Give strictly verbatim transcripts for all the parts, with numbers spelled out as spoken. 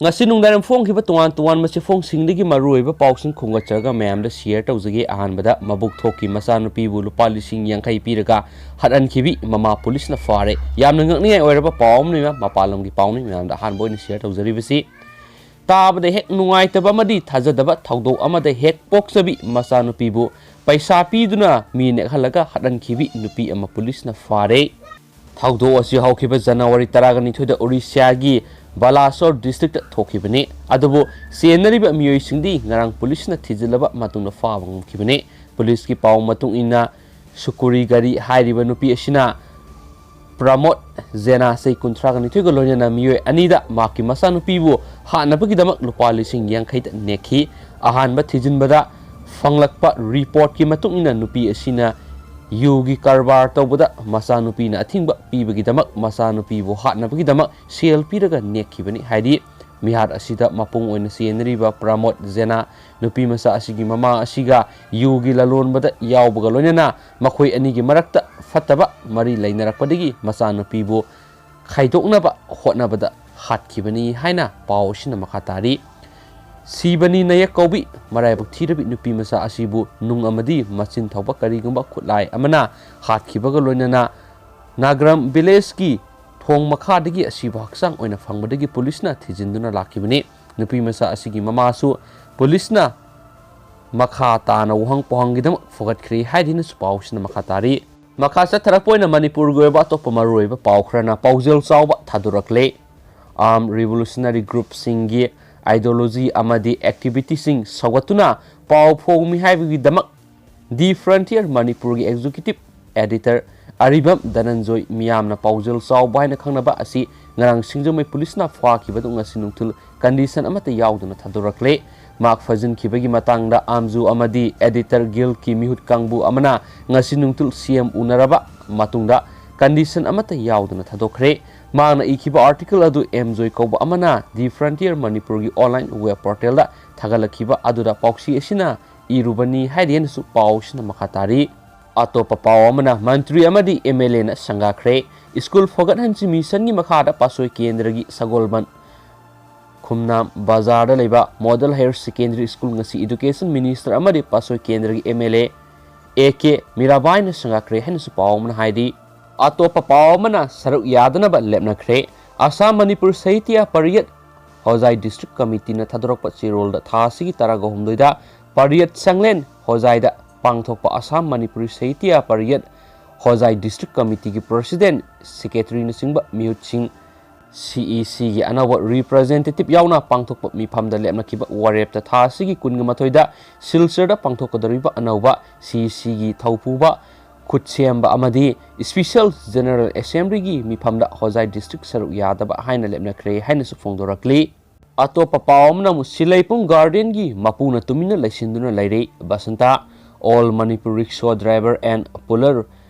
ꯉꯁꯤ ꯅꯨꯡꯗꯥꯡ ꯐꯣꯡꯈꯤꯕ ꯇꯣꯉꯥꯟ ꯇꯣꯉꯥꯟꯕ ꯆꯦꯐꯣꯡꯁꯤꯡꯗꯒꯤ ꯃꯔꯨꯑꯣꯏꯕ ꯄꯥꯎꯁꯤꯡ ꯈꯣꯝꯒꯠꯆꯔꯒ ꯃꯌꯥꯝꯗ ꯁꯤꯌꯔ ꯇꯧꯖꯒꯦ꯫ ꯑꯍꯥꯟꯕꯗ, ꯃꯕꯨꯛ ꯊꯣꯛꯀꯤ ꯃꯆꯥꯅꯨꯄꯤꯕꯨ ꯂꯨꯄꯥ ꯂꯤꯁꯤꯡ ꯌꯥꯡꯈꯩ ꯄꯤꯔꯒ ꯍꯥꯠꯍꯟꯈꯤꯕꯤ ꯃꯃꯥ ꯄꯨꯂꯤꯁꯅ ꯐꯥꯔꯦ꯫ ꯌꯥꯝꯅ ꯉꯛꯅꯤꯡꯉꯥꯏ ꯑꯣꯏꯔꯕ ꯄꯥꯎ ꯑꯃꯅꯤ, ꯃꯄꯥꯟ ꯂꯝꯒꯤ ꯄꯥꯎꯅꯤ꯫ ꯃꯌꯥꯝꯗ ꯑꯍꯥꯟꯕ ꯑꯣꯏꯅ ꯁꯤꯌꯔ ꯇꯧꯖꯔꯤꯕꯁꯤ꯫ ꯇꯥꯕꯗ ꯍꯦꯛ ꯅꯨꯡꯉꯥꯏꯇꯕ ꯑꯃꯗꯤ ꯊꯥꯖꯗꯕ ꯊꯧꯗꯣꯛ ꯑꯃꯗ ꯍꯦꯛ ꯄꯣꯛꯆꯕꯤ ꯃꯆꯥꯅꯨꯄꯤꯕꯨ ꯄꯩꯁꯥ ꯄꯤꯗꯨꯅ ꯃꯤ ꯅꯦꯛꯍꯜꯂꯒ ꯍꯥꯠꯍꯟꯈꯤꯕꯤ ꯅꯨꯄꯤ ꯑꯃ ꯄꯨꯂꯤꯁꯅ ꯐꯥꯔꯦ꯫ ꯊꯧꯗꯣꯛ ꯑꯁꯤ ꯍꯧꯈꯤꯕ ꯖꯅꯋꯥꯔꯤ ꯇꯔꯥꯒ ꯅꯤꯊꯣꯏꯗ ꯑꯣꯔꯤꯁꯥꯒꯤ ꯕꯥꯂꯥꯁꯣꯔ ꯗꯤꯁꯇ꯭ꯔꯤꯛꯇ ꯊꯣꯛꯈꯤꯕꯅꯤ꯫ ꯑꯗꯨꯕꯨ ꯆꯦꯟꯅꯔꯤꯕ ꯃꯤꯑꯣꯏꯁꯤꯡꯗꯤ ꯉꯔꯥꯡ ꯄꯨꯂꯤꯁꯅ ꯊꯤꯖꯤꯜꯂꯕ ꯃꯇꯨꯡꯗ ꯐꯥꯕ ꯉꯝꯈꯤꯕꯅꯤ꯫ ꯄꯨꯂꯤꯁꯀꯤ ꯄꯥꯎ ꯃꯇꯨꯡ ꯏꯟꯅ, ꯁꯨꯀꯨꯔꯤ ꯒꯥꯔꯤ ꯍꯥꯏꯔꯤꯕ ꯅꯨꯄꯤ ꯑꯁꯤꯅ ꯄ꯭ꯔꯃꯣꯗ ꯖꯦꯅꯥ, ꯆꯍꯤ ꯀꯨꯟꯊ꯭ꯔꯥꯒ ꯅꯤꯊꯣꯏꯒ ꯂꯣꯏꯅꯅ ꯃꯤꯑꯣꯏ ꯑꯅꯤꯗ ꯃꯍꯥꯛꯀꯤ ꯃꯆꯥꯅꯨꯄꯤꯕꯨ ꯍꯥꯠꯅꯕꯒꯤꯗꯃꯛ ꯂꯨꯄꯥ ꯂꯤꯁꯤꯡ ꯌꯥꯡꯈꯩꯗ ꯅꯦꯛꯈꯤ꯫ ꯑꯍꯥꯟꯕ ꯊꯤꯖꯤꯟꯕꯗ ꯐꯪꯂꯛꯄ ꯔꯤꯄꯣꯔꯠꯀꯤ ꯃꯇꯨꯡ ꯏꯟꯅ, ꯅꯨꯄꯤ ꯑꯁꯤꯅ ꯌꯨꯒꯤ ꯀꯔꯕꯥꯔ ꯇꯧꯕꯗ ꯃꯆꯥꯅꯨꯄꯤꯅ ꯑꯊꯤꯡꯕ ꯄꯤꯕꯒꯤꯗꯃꯛ ꯃꯆꯥꯅꯨꯄꯤꯕꯨ ꯍꯥꯠꯅꯕꯒꯤꯗꯃꯛ ꯁꯦꯜ ꯄꯤꯔꯒ ꯅꯦꯛꯈꯤꯕꯅꯤ ꯍꯥꯏꯔꯤ꯫ ꯃꯤꯍꯥꯠ ꯑꯁꯤꯗ ꯃꯄꯨꯡ ꯑꯣꯏꯅ ꯆꯦꯟꯅꯔꯤꯕ ꯄ꯭ꯔꯃꯣꯗ ꯖꯦꯅꯥ, ꯅꯨꯄꯤ ꯃꯆꯥ ꯑꯁꯤꯒꯤ ꯃꯃꯥ ꯑꯁꯤꯒ ꯌꯨꯒꯤ ꯂꯂꯣꯟꯕꯗ ꯌꯥꯎꯕꯒ ꯂꯣꯏꯅꯅ ꯃꯈꯣꯏ ꯑꯅꯤꯒꯤ ꯃꯔꯛꯇ ꯐꯠꯇꯕ ꯃꯔꯤ ꯂꯩꯅꯔꯛꯄꯗꯒꯤ ꯃꯆꯥꯅꯨꯄꯤꯕꯨ ꯈꯥꯏꯗꯣꯛꯅꯕ ꯍꯣꯠꯅꯕꯗ ꯍꯥꯠꯈꯤꯕꯅꯤ ꯍꯥꯏꯅ ꯄꯥꯎ ꯑꯁꯤꯅ ꯃꯈꯥ ꯇꯥꯔꯤ꯫ ꯁꯤꯕꯅꯤ ꯅꯥꯌꯦꯛ ꯀꯧꯕꯤ ꯃꯔꯥꯏꯕꯛ ꯊꯤꯔꯕꯤ ꯅꯨꯄꯤ ꯃꯆꯥ ꯑꯁꯤꯕꯨ ꯅꯨꯡ ꯑꯃꯗꯤ ꯃꯆꯤꯟ ꯊꯧꯕ ꯀꯔꯤꯒꯨꯝꯕ ꯈꯨꯠꯂꯥꯏ ꯑꯃꯅ ꯍꯥꯠꯈꯤꯕꯒ ꯂꯣꯏꯅꯅ ꯅꯥꯒ꯭ꯔꯥꯝ ꯚꯤꯂꯦꯖꯀꯤ ꯊꯣꯡ ꯃꯈꯥꯗꯒꯤ ꯑꯁꯤꯕ ꯍꯛꯆꯥꯡ ꯑꯣꯏꯅ ꯐꯪꯕꯗꯒꯤ ꯄꯨꯂꯤꯁꯅ ꯊꯤꯖꯤꯟꯗꯨꯅ ꯂꯥꯛꯈꯤꯕꯅꯤ꯫ ꯅꯨꯄꯤ ꯃꯆꯥ ꯑꯁꯤꯒꯤ ꯃꯃꯥꯁꯨ ꯄꯨꯂꯤꯁꯅ ꯃꯈꯥ ꯇꯥꯅ ꯋꯥꯍꯪ ꯄꯥꯎꯍꯪꯒꯤꯗꯃꯛ ꯐꯒꯠꯈ꯭ꯔꯦ ꯍꯥꯏꯗꯨꯅꯁꯨ ꯄꯥꯎꯁꯤꯅ ꯃꯈꯥ ꯇꯥꯔꯤ꯫ ꯃꯈꯥ ꯆꯠꯊꯔꯛꯄ ꯑꯣꯏꯅ ꯃꯅꯤꯄꯨꯔꯒꯤ ꯑꯣꯏꯕ ꯑꯇꯣꯞꯄ ꯃꯔꯨꯑꯣꯏꯕ ꯄꯥꯎ ꯈꯔꯅ ꯄꯥꯎꯖꯦꯜ ꯆꯥꯎꯕ ꯊꯥꯗꯣꯔꯛꯂꯦ꯫ ꯑꯥꯔꯝ ꯔꯤꯚꯣꯂꯨꯁꯅꯔꯤ ꯒ꯭ꯔꯨꯞꯁꯤꯡꯒꯤ ꯑꯥꯏꯗꯤꯌꯣꯂꯣꯖꯤ ꯑꯃꯗꯤ ꯑꯦꯛꯇꯤꯚꯤꯇꯤꯁꯤꯡ ꯁꯧꯒꯠꯇꯨꯅ ꯄꯥꯎ ꯐꯣꯡꯃꯤ ꯍꯥꯏꯕꯒꯤꯗꯃꯛ ꯗꯤ ꯐ꯭ꯔꯟꯇꯤꯌꯔ ꯃꯅꯤꯄꯨꯔꯒꯤ ꯑꯦꯛꯖꯤꯀ꯭ꯌꯨꯇꯤꯚ ꯑꯦꯗꯤꯇꯔ ꯑꯔꯤꯕꯝ ꯙꯅꯟꯖꯣꯏ, ꯃꯤꯌꯥꯝꯅ ꯄꯥꯎꯖꯦꯜ ꯆꯥꯎꯕ ꯍꯥꯏꯅ ꯈꯪꯅꯕ ꯑꯁꯤ, ꯉꯔꯥꯡ ꯁꯤꯡꯖꯃꯩ ꯄꯨꯂꯤꯁꯅ ꯐꯥꯈꯤꯕꯗꯨ ꯉꯁꯤ ꯅꯨꯡꯊꯤꯜ ꯀꯟꯗꯤꯁꯟ ꯑꯃꯠꯇ ꯌꯥꯎꯗꯅ ꯊꯥꯗꯣꯔꯛꯂꯦ꯫ ꯃꯍꯥꯛ ꯐꯥꯖꯤꯟꯈꯤꯕꯒꯤ ꯃꯇꯥꯡꯗ ꯑꯥꯔꯝꯖꯨ ꯑꯃꯗꯤ ꯑꯦꯗꯤꯇꯔ ꯒꯤꯜꯒꯤ ꯃꯤꯍꯨꯠ ꯀꯥꯡꯕꯨ ꯑꯃꯅ ꯉꯁꯤ ꯅꯨꯡꯊꯤꯜ ꯁꯤ ꯑꯦꯝ ꯎꯅꯔꯕ ꯃꯇꯨꯡꯗ ꯀꯟꯗꯤꯁꯟ ꯑꯃꯠꯇ ꯌꯥꯎꯗꯅ ꯊꯥꯗꯣꯛꯈ꯭ꯔꯦ꯫ ꯃꯍꯥꯛꯅ ꯏꯈꯤꯕ ꯑꯥꯔꯇꯤꯀꯜ ꯑꯗꯨ ꯑꯦꯝ ꯖꯣꯏ ꯀꯧꯕ ꯑꯃꯅ ꯗꯤ ꯐ꯭ꯔꯟꯇꯤꯌꯔ ꯃꯅꯤꯄꯨꯔꯒꯤ ꯑꯣꯟꯂꯥꯏꯟ ꯋꯦꯕ ꯄꯣꯔꯇꯦꯜꯗ ꯊꯥꯒꯠꯂꯛꯈꯤꯕ ꯑꯗꯨꯗ ꯄꯥꯎꯆꯦ ꯑꯁꯤꯅ ꯏꯔꯨꯕꯅꯤ ꯍꯥꯏꯔꯤ ꯍꯥꯏꯅꯁꯨ ꯄꯥꯎꯁꯤꯅ ꯃꯈꯥ ꯇꯥꯔꯤ꯫ ꯑꯇꯣꯞꯄ ꯄꯥꯎ ꯑꯃꯅ, ꯃꯟꯇ꯭ꯔꯤ ꯑꯃꯗꯤ ꯑꯦꯝ ꯑꯦꯜ ꯑꯦꯅ ꯁꯪꯒꯥꯈ꯭ꯔꯦ꯫ ꯁ꯭ꯀꯨꯜ ꯐꯒꯠꯍꯟꯁꯤ ꯃꯤꯁꯟꯒꯤ ꯃꯈꯥꯗ ꯄꯥꯠꯁꯣꯏ ꯀꯦꯟꯗ꯭ꯔꯒꯤ ꯁꯒꯣꯜꯕꯟ ꯈꯨꯝꯅꯥꯝ ꯕꯖꯥꯔꯗ ꯂꯩꯕ ꯃꯣꯗꯦꯜ ꯍꯥꯌꯔ ꯁꯦꯀꯦꯟꯗꯔꯤ ꯁ꯭ꯀꯨꯜ ꯉꯁꯤ ꯏꯗꯨꯀꯦꯁꯟ ꯃꯤꯅꯤꯁꯇꯔ ꯑꯃꯗꯤ ꯄꯥꯠꯁꯣꯏ ꯀꯦꯟꯗ꯭ꯔꯒꯤ M L A A K ꯃꯤꯔꯥꯕꯥꯏꯅ ꯁꯪꯒꯥꯈ꯭ꯔꯦ ꯍꯥꯏꯅꯁꯨ ꯄꯥꯎ ꯑꯃꯅ ꯍꯥꯏꯔꯤ꯫ ꯑꯇꯣꯞꯄ ꯄꯥꯎ ꯑꯃꯅ ꯁꯔꯨꯛ ꯌꯥꯗꯅꯕ ꯂꯦꯞꯅꯈ꯭ꯔꯦ꯫ ꯑꯁꯥꯝ ꯃꯅꯤꯄꯨꯔ ꯁꯥꯍꯤꯇ꯭ꯌ ꯄꯔꯤꯌꯠ ꯍꯣꯖꯥꯏ ꯗꯤꯁꯇ꯭ꯔꯤꯛ ꯀꯃꯤꯇꯤꯅ ꯊꯥꯗꯣꯔꯛꯄ ꯆꯦꯔꯣꯜꯗ ꯊꯥ ꯑꯁꯤꯒꯤ ꯇꯔꯥꯒ ꯍꯨꯝꯗꯣꯏꯗ ꯄꯔꯤꯌꯠ ꯁꯪꯂꯦꯟ ꯍꯣꯖꯥꯏꯗ ꯄꯥꯡꯊꯣꯛꯄ ꯑꯁꯥꯝ ꯃꯅꯤꯄꯨꯔꯤ ꯁꯥꯍꯤꯇ꯭ꯌ ꯄꯔꯤꯌꯠ ꯍꯣꯖꯥꯏ ꯗꯤꯁꯇ꯭ꯔꯤꯛ ꯀꯃꯤꯇꯤꯒꯤ ꯄ꯭ꯔꯁꯤꯗꯦꯟꯠ, ꯁꯦꯀ꯭ꯔꯦꯇꯔꯤꯅꯆꯤꯡꯕ ꯃꯤꯍꯨꯠꯁꯤꯡ, ꯁꯤ ꯏ ꯁꯤꯒꯤ ꯑꯅꯧꯕ ꯔꯤꯄ꯭ꯔꯖꯦꯟꯇꯦꯇꯤꯚ ꯌꯥꯎꯅ ꯄꯥꯡꯊꯣꯛꯄ ꯃꯤꯐꯝꯗ ꯂꯦꯞꯅꯈꯤꯕ ꯋꯥꯔꯦꯞꯇ ꯊꯥ ꯑꯁꯤꯒꯤ ꯀꯨꯟꯒ ꯃꯥꯊꯣꯏꯗ ꯁꯤꯜꯆꯔꯗ ꯄꯥꯡꯊꯣꯛꯀꯗꯧꯔꯤꯕ ꯑꯅꯧꯕ ꯁꯤ ꯏ ꯁꯤꯒꯤ ꯊꯧꯄꯨꯕ, ꯈꯨꯠꯁꯦꯝꯕ ꯑꯃꯗꯤ ꯏꯁꯄꯤꯁꯦꯜ ꯖꯦꯅꯔꯦꯜ ꯑꯦꯁꯦꯝꯕ꯭ꯂꯤꯒꯤ ꯃꯤꯐꯝꯗ ꯍꯣꯖꯥꯏ ꯗꯤꯁꯇ꯭ꯔꯤꯛ ꯁꯔꯨꯛ ꯌꯥꯗꯕ ꯍꯥꯏꯅ ꯂꯦꯞꯅꯈ꯭ꯔꯦ ꯍꯥꯏꯅꯁꯨ ꯐꯣꯡꯗꯣꯔꯛꯂꯤ꯫ ꯑꯇꯣꯞꯄ ꯄꯥꯎ ꯑꯃꯅ ꯑꯃꯨꯛ ꯁꯤꯂꯩꯄꯨꯡ ꯒꯥꯔꯗꯦꯟꯒꯤ ꯃꯄꯨꯅ ꯇꯨꯃꯤꯟꯅ ꯂꯩꯁꯤꯟꯗꯨꯅ ꯂꯩꯔꯦ꯫ Basanta, All Manipur Rickshaw Driver and Puller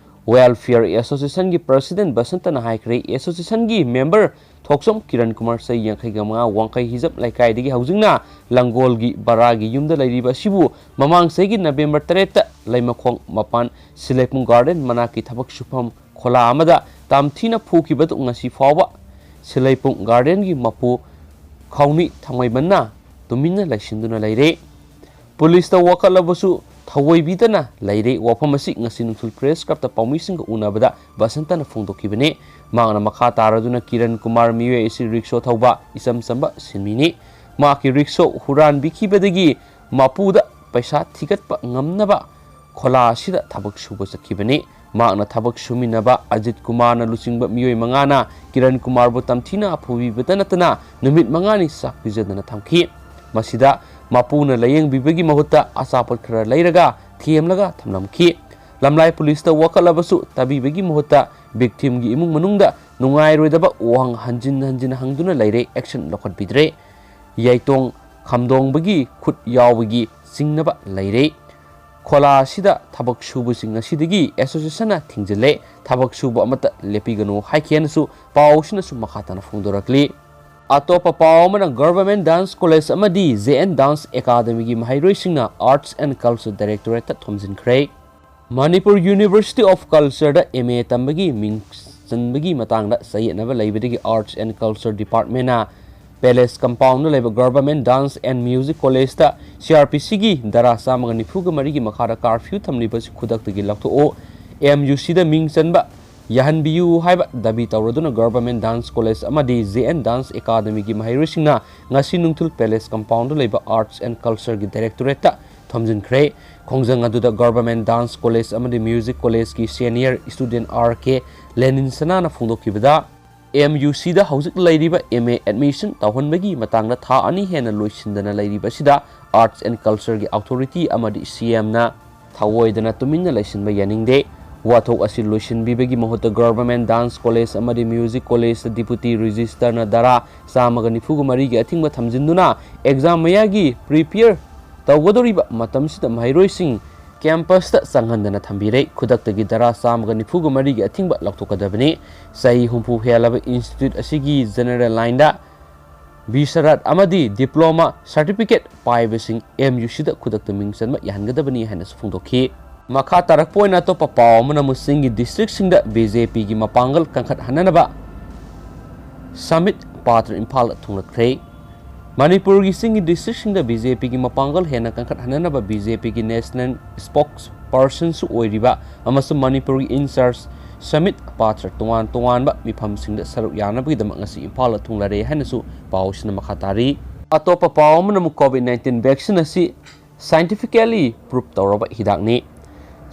Welfare Associationꯒꯤ ꯄ꯭ꯔꯁꯤꯗꯦꯟꯠ ꯕꯁꯟꯇꯅ ꯍꯥꯏꯈ꯭ꯔꯦ, ꯑꯦꯁꯣꯁꯤꯌꯦꯁꯟꯒꯤ ꯃꯦꯝꯕꯔ ꯊꯣꯛꯆꯣꯝ ꯀꯤꯔꯟ ꯀꯨꯃꯥꯔ, ꯆꯍꯤ ꯌꯥꯡꯈꯩꯒ ꯃꯉꯥ, ꯋꯥꯡꯈꯩ ꯍꯤꯖꯝ ꯂꯩꯀꯥꯏꯗꯒꯤ ꯍꯧꯖꯤꯛꯅ ꯂꯪꯒꯣꯜꯒꯤ ꯕꯔꯥꯒꯤ ꯌꯨꯝꯗ ꯂꯩꯔꯤꯕ ꯑꯁꯤꯕꯨ ꯃꯃꯥꯡ ꯆꯍꯤꯒꯤ ꯅꯕꯦꯝꯕꯔ ꯇꯔꯦꯠꯇ ꯂꯩꯃꯈꯣꯡ ꯃꯄꯥꯟ ꯁꯤꯂꯩꯄꯨꯡ ꯒꯥꯔꯗꯦꯟ ꯃꯅꯥꯛꯀꯤ ꯊꯕꯛ ꯁꯨꯐꯝ ꯈꯣꯂꯥ ꯑꯃꯗ ꯇꯝꯊꯤꯅ ꯐꯨꯈꯤꯕꯗꯨ ꯉꯁꯤ ꯐꯥꯎꯕ ꯁꯤꯂꯩꯄꯨꯡ ꯒꯥꯔꯗꯦꯟꯒꯤ ꯃꯄꯨ ꯈꯥꯎꯅꯤ ꯊꯥꯡꯃꯩꯕꯟꯅ ꯇꯨꯃꯤꯟꯅ ꯂꯩꯁꯤꯟꯗꯨꯅ ꯂꯩꯔꯦ꯫ ꯄꯨꯂꯤꯁꯇ ꯋꯥꯀꯠꯂꯕꯁꯨ ꯊꯑꯣꯏꯕꯤꯗꯅ ꯂꯩꯔꯦ꯫ ꯋꯥꯐꯝ ꯑꯁꯤ ꯉꯁꯤ ꯅꯨꯡꯊꯤꯜ ꯄ꯭ꯔꯦꯁ ꯀ꯭ꯂꯕꯇ ꯄꯥꯎꯃꯤꯁꯤꯡꯒ ꯎꯅꯕꯗ ꯕꯁꯟꯇꯅ ꯐꯣꯡꯗꯣꯛꯈꯤꯕꯅꯤ꯫ ꯃꯍꯥꯛꯅ ꯃꯈꯥ ꯇꯥꯔꯗꯨꯅ ꯀꯤꯔꯟ ꯀꯨꯃꯥꯔ ꯃꯤꯑꯣꯏ ꯑꯁꯤ ꯔꯤꯛꯁꯣ ꯊꯧꯕ ꯏꯆꯝ ꯆꯝꯕ ꯁꯤꯟꯃꯤꯅꯤ꯫ ꯃꯍꯥꯛꯀꯤ ꯔꯤꯛꯁꯣ ꯍꯨꯔꯥꯟꯕꯤꯈꯤꯕꯗꯒꯤ ꯃꯄꯨꯗ ꯄꯩꯁꯥ ꯊꯤꯒꯠꯄ ꯉꯝꯅꯕ ꯈꯣꯂꯥ ꯑꯁꯤꯗ ꯊꯕꯛ ꯁꯨꯕ ꯆꯠꯈꯤꯕꯅꯤ꯫ ꯃꯍꯥꯛꯅ ꯊꯕꯛ ꯁꯨꯃꯤꯟꯅꯕ ꯑꯖꯤꯠ ꯀꯨꯃꯥꯔꯅ ꯂꯨꯆꯤꯡꯕ ꯃꯤꯑꯣꯏ ꯃꯉꯥꯅ ꯀꯤꯔꯟ ꯀꯨꯃꯥꯔꯕꯨ ꯇꯝꯊꯤꯅ ꯐꯨꯕꯤꯕꯇ ꯅꯠꯇꯅ ꯅꯨꯃꯤꯠ ꯃꯉꯥꯅꯤ ꯆꯥꯛ ꯄꯤꯖꯗꯅ ꯊꯝꯈꯤ꯫ ꯃꯁꯤꯗ ꯃꯄꯨꯅ ꯂꯥꯌꯦꯡꯕꯤꯕꯒꯤ ꯃꯍꯨꯠꯇ ꯑꯆꯥꯄꯣꯠ ꯈꯔ ꯂꯩꯔꯒ ꯊꯦꯝꯂꯒ ꯊꯝꯂꯝꯈꯤ꯫ ꯂꯝꯂꯥꯏ ꯄꯨꯂꯤꯁꯇ ꯋꯥꯀꯠꯂꯕꯁꯨ ꯇꯥꯕꯤꯕꯒꯤ ꯃꯍꯨꯠꯇ ꯚꯤꯛꯇꯤꯝꯒꯤ ꯏꯃꯨꯡ ꯃꯅꯨꯡꯗ ꯅꯨꯡꯉꯥꯏꯔꯣꯏꯗꯕ ꯋꯥꯍꯪ ꯍꯟꯖꯤꯟ ꯍꯟꯖꯤꯟ ꯍꯪꯗꯨꯅ ꯂꯩꯔꯦ, ꯑꯦꯛꯁꯟ ꯂꯧꯈꯠꯄꯤꯗ꯭ꯔꯦ꯫ ꯌꯥꯏꯇꯣꯡ ꯈꯥꯝꯗꯣꯡꯕꯒꯤ ꯈꯨꯠ ꯌꯥꯎꯕꯒꯤ ꯆꯤꯡꯅꯕ ꯂꯩꯔꯦ꯫ ꯈꯣꯂꯥ ꯑꯁꯤꯗ ꯊꯕꯛ ꯁꯨꯕꯁꯤꯡ ꯑꯁꯤꯗꯒꯤ ꯑꯦꯁꯣꯁꯤꯌꯦꯁꯟꯅ ꯊꯤꯡꯖꯤꯜꯂꯦ꯫ ꯊꯕꯛ ꯁꯨꯕ ꯑꯃꯠꯇ ꯂꯦꯞꯄꯤꯒꯅꯨ ꯍꯥꯏꯈꯤ ꯍꯥꯏꯅꯁꯨ ꯄꯥꯎ ꯑꯁꯤꯅꯁꯨ ꯃꯈꯥ ꯇꯥꯅ ꯐꯣꯡꯗꯣꯔꯛꯂꯤ꯫ ꯑꯇꯣꯞꯄ ꯄꯥꯎ ꯑꯃꯅ, Government Dance College ꯑꯃꯗꯤ J N Dance Academyꯒꯤ ꯃꯍꯩꯔꯣꯏꯁꯤꯡꯅ Arts and Culture Directorateꯇ ꯊꯣꯝꯖꯤꯟꯈ꯭ꯔꯦ꯫ Manipur University of Cultureꯗ M A ꯇꯝꯕꯒꯤ ꯃꯤꯡ ꯆꯟꯕꯒꯤ ꯃꯇꯥꯡꯗ ꯆꯌꯦꯠꯅꯕ ꯂꯩꯕꯗꯒꯤ Arts and Culture Departmentꯅ Palace Compound ꯗ ꯂꯩꯕ Government Dance and Music College ꯇ C R P C ꯒꯤ ꯙꯥꯔꯥ ꯆꯥꯝꯃꯒ ꯅꯤꯐꯨꯒ ꯃꯔꯤꯒꯤ ꯃꯈꯥꯗ curfew ꯊꯝꯂꯤꯕ ꯑꯁꯤ ꯈꯨꯗꯛꯇꯒꯤ ꯂꯧꯊꯣꯛꯎ꯫ M U C ꯗ ꯃꯤꯡ ꯆꯟꯕ ꯌꯥꯍꯟꯕꯤꯌꯨ ꯍꯥꯏꯕ ꯗꯥꯕꯤ ꯇꯧꯔꯗꯨꯅ Government Dance College ꯑꯃꯗꯤ J N Dance Academy ꯒꯤ ꯃꯍꯩꯔꯣꯏꯁꯤꯡꯅ ꯉꯁꯤ ꯅꯨꯡꯊꯤꯜ Palace Compound ꯗ ꯂꯩꯕ Arts and Culture ꯒꯤ Directorate ꯇ ꯊꯣꯝꯖꯤꯟꯈ꯭ꯔꯦ꯫ ꯈꯣꯡꯖꯪ ꯑꯗꯨꯗ Government Dance College ꯑꯃꯗꯤ Music College ꯀꯤ senior student R K ꯂꯦꯅꯤꯟ ꯁꯅꯥꯅ ꯐꯣꯡꯗꯣꯛꯈꯤꯕꯗ, M U C ꯗ ꯍꯧꯖꯤꯛ ꯂꯩꯔꯤꯕ M A admission ꯇꯧꯍꯟꯕꯒꯤ ꯃꯇꯥꯡꯗ ꯊꯥ ꯑꯅꯤ ꯍꯦꯟꯅ ꯂꯣꯏꯁꯤꯟꯗꯅ ꯂꯩꯔꯤꯕ ꯑꯁꯤꯗ Arts and Culture ꯒꯤ authority ꯑꯃꯗꯤ C M ꯅ ꯊꯑꯣꯏꯗꯅ ꯇꯨꯃꯤꯟꯅ ꯂꯩꯁꯤꯟꯕ ꯌꯥꯅꯤꯡꯗꯦ꯫ ꯋꯥꯊꯣꯛ ꯑꯁꯤ ꯂꯣꯏꯁꯤꯟꯕꯤꯕꯒꯤ ꯃꯍꯨꯠꯇ Government Dance College ꯑꯃꯗꯤ Music College ꯗ Deputy Registrar ꯅ ꯙꯥꯔꯥ ꯆꯥꯝꯃꯒ ꯅꯤꯐꯨꯒ ꯃꯔꯤꯒꯤ ꯑꯊꯤꯡꯕ ꯊꯝꯖꯤꯟꯗꯨꯅ exam ꯃꯌꯥꯒꯤ prepare ꯇꯧꯒꯗꯧꯔꯤꯕ ꯃꯇꯝꯁꯤꯗ ꯃꯍꯩꯔꯣꯏꯁꯤꯡ campus ꯇ ꯆꯪꯍꯟꯗꯅ ꯊꯝꯕꯤꯔꯦ꯫ ꯈꯨꯗꯛꯇꯒꯤ ꯙꯥꯔꯥ ꯆꯥꯝꯃꯒ ꯅꯤꯐꯨꯒ ꯃꯔꯤꯒꯤ ꯑꯊꯤꯡꯕ ꯂꯧꯊꯣꯛꯀꯗꯕꯅꯤ꯫ ꯆꯍꯤ ꯍꯨꯝꯐꯨ ꯍꯦꯜꯂꯕ institute ꯑꯁꯤꯒꯤ general line ꯗ ꯕꯤꯁꯥꯔꯗ ꯑꯃꯗꯤ diploma certificate ꯄꯥꯏꯕꯁꯤꯡ M U C ꯗ ꯈꯨꯗꯛꯇ ꯃꯤꯡ ꯆꯟꯕ ꯌꯥꯍꯟꯒꯗꯕꯅꯤ ꯍꯥꯏꯅꯁꯨ ꯐꯣꯡꯗꯣꯛꯈꯤ꯫ ꯃꯈꯥ ꯇꯥꯔꯛꯄ ꯑꯣꯏꯅ ꯑꯇꯣꯞꯄ ꯄꯥꯎ ꯑꯃꯅ ꯑꯃꯨꯛ ꯆꯤꯡꯒꯤ district ꯁꯤꯡꯗ B J P ꯒꯤ ꯃꯄꯥꯡꯒꯜ ꯀꯟꯈꯠꯍꯟꯅꯅꯕ ꯁꯃꯤꯠ ꯄꯥꯇ꯭ꯔ ꯏꯝꯐꯥꯜꯗ ꯊꯨꯡꯂꯛꯈ꯭ꯔꯦ꯫ ꯃꯅꯤꯄꯨꯔꯒꯤ ꯆꯤꯡꯒꯤ district ꯁꯤꯡꯗ B J P ꯒꯤ ꯃꯄꯥꯡꯒꯜ ꯍꯦꯟꯅ ꯀꯟꯈꯠꯍꯟꯅꯅꯕ B J P ꯒꯤ national spokesperson ꯁꯨ ꯑꯣꯏꯔꯤꯕ ꯑꯃꯁꯨꯡ ꯃꯅꯤꯄꯨꯔꯒꯤ in charge ꯁꯃꯤꯠ ꯄꯥꯇ꯭ꯔ ꯇꯣꯉꯥꯟ ꯇꯣꯉꯥꯟꯕ ꯃꯤꯐꯝꯁꯤꯡꯗ ꯁꯔꯨꯛ ꯌꯥꯅꯕꯒꯤꯗꯃꯛ ꯉꯁꯤ ꯏꯝꯐꯥꯜꯗ ꯊꯨꯡꯂꯔꯦ ꯍꯥꯏꯅꯁꯨ ꯄꯥꯎꯁꯤꯅ ꯃꯈꯥ ꯇꯥꯔꯤ꯫ ꯑꯇꯣꯞꯄ ꯄꯥꯎ ꯑꯃꯅ ꯑꯃꯨꯛ COVID nineteen vaccine ꯑꯁꯤ scientifically proof ꯇꯧꯔꯕ ꯍꯤꯗꯥꯛꯅꯤ꯫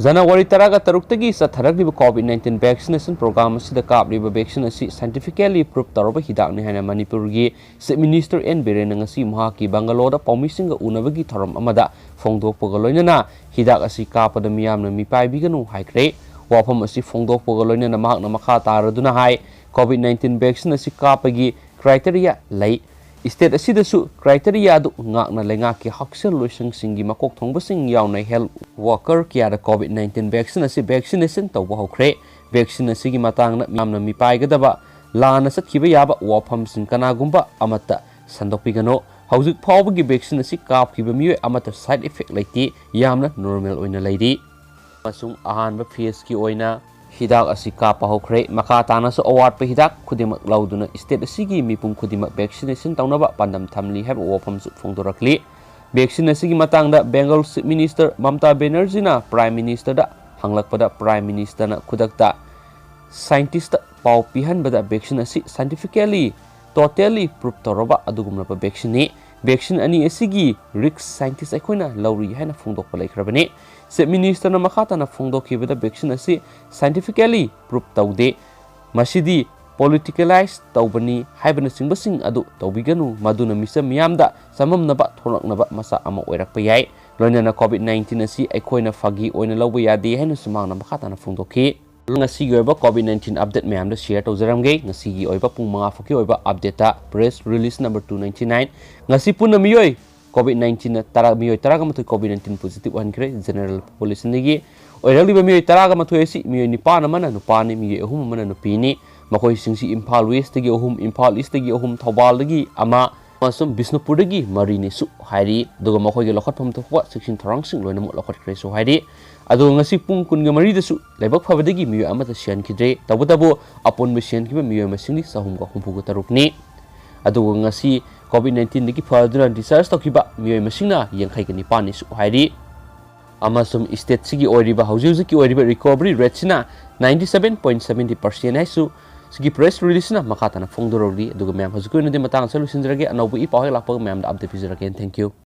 ꯖꯅꯋꯥꯔꯤ ꯇꯔꯥꯒ ꯇꯔꯨꯛꯇꯒꯤ ꯆꯠꯊꯔꯛꯂꯤꯕ COVID nineteen vaccination program ꯑꯁꯤꯗ ꯀꯥꯞꯂꯤꯕ vaccine ꯑꯁꯤ scientifically proof ꯇꯧꯔꯕ ꯍꯤꯗꯥꯛꯅꯤ ꯍꯥꯏꯅ ꯃꯅꯤꯄꯨꯔꯒꯤ Chief Minister N Biren ꯅ ꯉꯁꯤ ꯃꯍꯥꯛꯀꯤ bungalow ꯗ ꯄꯥꯎꯃꯤꯁꯤꯡꯒ ꯎꯅꯕꯒꯤ ꯊꯧꯔꯝ ꯑꯃꯗ ꯐꯣꯡꯗꯣꯛꯄꯒ ꯂꯣꯏꯅꯅ ꯍꯤꯗꯥꯛ ꯑꯁꯤ ꯀꯥꯞꯄꯗ ꯃꯤꯌꯥꯝꯅ ꯃꯤꯄꯥꯏꯕꯤꯒꯅꯨ ꯍꯥꯏꯈ꯭ꯔꯦ꯫ ꯋꯥꯐꯝ ꯑꯁꯤ ꯐꯣꯡꯗꯣꯛꯄꯒ ꯂꯣꯏꯅꯅ ꯃꯍꯥꯛꯅ ꯃꯈꯥ ꯇꯥꯔꯗꯨꯅ ꯍꯥꯏ, COVID nineteen vaccine ꯑꯁꯤ ꯀꯥꯞꯄꯒꯤ criteria ꯂꯩ꯫ State ꯑꯁꯤꯗꯁꯨ criteria ꯗꯨ ꯉꯥꯛꯅ ꯂꯩꯉꯥꯛꯀꯤ ꯍꯛꯁꯦꯜ ꯂꯣꯏꯁꯪꯁꯤꯡꯒꯤ ꯃꯀꯣꯛ ꯊꯣꯡꯕꯁꯤꯡ ꯌꯥꯎꯅ health worker ꯀꯌꯥꯗ COVID nineteen vaccine ꯑꯁꯤ vaccination ꯇꯧꯕ ꯍꯧꯈ꯭ꯔꯦ꯫ Vaccine ꯑꯁꯤꯒꯤ ꯃꯇꯥꯡꯗ ꯌꯥꯝꯅ ꯃꯤꯄꯥꯏꯒꯗꯕ ꯂꯥꯟꯅ ꯆꯠꯈꯤꯕ ꯌꯥꯕ ꯋꯥꯐꯝꯁꯤꯡ ꯀꯅꯥꯒꯨꯝꯕ ꯑꯃꯠꯇ ꯁꯟꯗꯣꯛꯄꯤꯒꯅꯨ꯫ ꯍꯧꯖꯤꯛ ꯐꯥꯎꯕꯒꯤ vaccine ꯑꯁꯤ ꯀꯥꯞꯈꯤꯕ ꯃꯤꯑꯣꯏ ꯑꯃꯠꯇ side effect ꯂꯩꯇꯦ, ꯌꯥꯝꯅ normal ꯑꯣꯏꯅ ꯂꯩꯔꯤ꯫ ꯑꯃꯁꯨꯡ ꯑꯍꯥꯟꯕ phase ꯀꯤ ꯑꯣꯏꯅ ꯍꯤꯗꯥꯛ ꯑꯁꯤ ꯀꯥꯞꯄ ꯍꯧꯈ꯭ꯔꯦ꯫ ꯃꯈꯥ ꯇꯥꯅꯁꯨ ꯑꯋꯥꯠꯄ ꯍꯤꯗꯥꯛ ꯈꯨꯗꯤꯡꯃꯛ ꯂꯧꯗꯨꯅ state ꯑꯁꯤꯒꯤ ꯃꯤꯄꯨꯝ ꯈꯨꯗꯤꯡꯃꯛ vaccination ꯇꯧꯅꯕ ꯄꯥꯟꯗꯝ ꯊꯝꯂꯤ ꯍꯥꯏꯕ ꯋꯥꯐꯝꯁꯨ ꯐꯣꯡꯗꯣꯔꯛꯂꯤ꯫ Vaccine ꯑꯁꯤꯒꯤ ꯃꯇꯥꯡꯗ Bengal Chief Minister ꯃꯃꯇꯥ ꯕꯦꯅꯔꯖꯤꯅ Prime Ministerꯗ ꯍꯪꯂꯛꯄꯗ Prime Ministerꯅ ꯈꯨꯗꯛꯇ scientistꯇ ꯄꯥꯎ ꯄꯤꯍꯟꯕꯗ vaccine ꯑꯁꯤ scientifically totally proof ꯇꯧꯔꯕ ꯑꯗꯨꯒꯨꯝꯂꯕ vaccineꯅꯤ꯫ Vaccine ꯑꯅꯤ ꯑꯁꯤꯒꯤ risk scientist ꯑꯩꯈꯣꯏꯅ ꯂꯧꯔꯤ ꯍꯥꯏꯅ ꯐꯣꯡꯗꯣꯛꯄ ꯂꯩꯈ꯭ꯔꯕꯅꯤ꯫ Chief Ministerꯅ ꯃꯈꯥ ꯇꯥꯅ ꯐꯣꯡꯗꯣꯛꯈꯤꯕꯗ vaccine ꯑꯁꯤ scientifically proof ꯇꯧꯗꯦ꯫ ꯃꯁꯤꯗꯤ politicalize ꯇꯧꯕꯅꯤ ꯍꯥꯏꯕꯅꯆꯤꯡꯕꯁꯤꯡ ꯑꯗꯨ ꯇꯧꯕꯤꯒꯅꯨ, ꯃꯗꯨꯅ ꯃꯤꯆꯝ ꯃꯤꯌꯥꯝꯗ ꯆꯃꯝꯅꯕ ꯊꯣꯛꯂꯛꯅꯕ ꯃꯆꯥꯛ ꯑꯃ ꯑꯣꯏꯔꯛꯄ ꯌꯥꯏ꯫ ꯂꯣꯏꯅꯅ COVID nineteen ꯑꯁꯤ ꯑꯩꯈꯣꯏꯅ ꯐꯥꯒꯤ ꯑꯣꯏꯅ ꯂꯧꯕ ꯌꯥꯗꯦ ꯍꯥꯏꯅꯁꯨ ꯃꯍꯥꯛꯅ ꯃꯈꯥ ꯇꯥꯅ ꯐꯣꯡꯗꯣꯛꯈꯤ꯫ ꯉꯁꯤꯒꯤ ꯑꯣꯏꯕ COVID nineteen update ꯃꯌꯥꯝꯗꯣ share ꯇꯧꯖꯔꯝꯒꯦ꯫ ꯉꯁꯤꯒꯤ ꯑꯣꯏꯕ ꯄꯨꯡ ꯃꯉꯥ ꯐꯥꯎꯒꯤ ꯑꯣꯏꯕ updateꯇ press release number two ninety nine, ꯉꯁꯤ ꯄꯨꯟꯅ ꯃꯤꯑꯣꯏ COVID nineteenꯅ ꯇꯔꯥ, ꯃꯤꯑꯣꯏ ꯇꯔꯥꯒ ꯃꯥꯊꯣꯏ COVID nineteen positive ꯑꯣꯏꯍꯟꯈ꯭ꯔꯦ꯫ General populationꯗꯒꯤ ꯑꯣꯏꯔꯛꯂꯤꯕ ꯃꯤꯑꯣꯏ ꯇꯔꯥꯒ ꯃꯥꯊꯣꯏ ꯑꯁꯤ ꯃꯤꯑꯣꯏ ꯅꯤꯄꯥꯟ ꯑꯃꯅ ꯅꯨꯄꯥꯅꯤ, ꯃꯤꯑꯣꯏ ꯑꯍꯨꯝ ꯑꯃꯅ ꯅꯨꯄꯤꯅꯤ꯫ ꯃꯈꯣꯏꯁꯤꯡꯁꯤ ꯏꯝꯐꯥꯜ Westꯇꯒꯤ ꯑꯍꯨꯝ, ꯏꯝꯐꯥꯜ Eastꯇꯒꯤ ꯑꯍꯨꯝ, ꯊꯧꯕꯥꯜꯗꯒꯤ ꯑꯃ ꯑꯃꯁꯨꯡ ꯕꯤꯁꯅꯨꯄꯨꯔꯗꯒꯤ ꯃꯔꯤꯅꯤꯁꯨ ꯍꯥꯏꯔꯤ꯫ ꯑꯗꯨꯒ ꯃꯈꯣꯏꯒꯤ ꯂꯧꯈꯠꯐꯝ ꯊꯣꯛꯄ ꯆꯦꯛꯁꯤꯟ ꯊꯧꯔꯥꯡꯁꯤꯡ ꯂꯣꯏꯅꯃꯛ ꯂꯧꯈꯠꯈ꯭ꯔꯦꯁꯨ ꯍꯥꯏꯔꯤ꯫ ꯑꯗꯨꯒ ꯉꯁꯤ ꯄꯨꯡ ꯀꯨꯟꯒ ꯃꯔꯤꯗꯁꯨ ꯂꯥꯏꯕꯛ ꯐꯕꯗꯒꯤ ꯃꯤꯑꯣꯏ ꯑꯃꯠꯇ ꯁꯤꯍꯟꯈꯤꯗ꯭ꯔꯦ꯫ ꯇꯧꯕꯇꯕꯨ ꯑꯄꯨꯟꯕ ꯁꯤꯍꯟꯈꯤꯕ ꯃꯤꯑꯣꯏ ꯃꯁꯤꯡꯗꯤ ꯆꯍꯨꯝꯒ ꯍꯨꯝꯐꯨꯒ ꯇꯔꯨꯛꯅꯤ꯫ ꯑꯗꯨꯒ ꯉꯁꯤ COVID nineteenꯗꯒꯤ ꯐꯗꯨꯅ discharge ꯇꯧꯈꯤꯕ ꯃꯤꯑꯣꯏ ꯃꯁꯤꯡꯅ ꯌꯥꯡꯈꯩꯒ ꯅꯤꯄꯥꯟꯅꯤꯁꯨ ꯍꯥꯏꯔꯤ꯫ ꯑꯃꯁꯨꯡ stateꯁꯤꯒꯤ ꯑꯣꯏꯔꯤꯕ, ꯍꯧꯖꯤꯛ ꯍꯧꯖꯤꯛꯀꯤ ꯑꯣꯏꯔꯤꯕ recovery rateꯁꯤꯅ ninety seven point seventy percent ꯍꯥꯏꯁꯨ ꯁꯤꯒꯤ press releaseꯁꯤꯅ ꯃꯈꯥ ꯇꯥꯅ ꯐꯣꯡꯗꯣꯔꯛꯂꯤ꯫ ꯑꯗꯨꯒ ꯃꯌꯥꯝ, ꯍꯧꯖꯤꯛꯀꯤ ꯑꯣꯏꯅꯗꯤ ꯃꯇꯥꯡ ꯑꯁꯤꯗ ꯂꯣꯏꯁꯤꯟꯖꯔꯒꯦ꯫ ꯑꯅꯧꯕ ꯏ ꯄꯥꯎ ꯍꯦꯛ ꯂꯥꯛꯄꯒ ꯃꯌꯥꯝꯗ update ꯄꯤꯖꯔꯛꯀꯦ꯫ Thank you꯫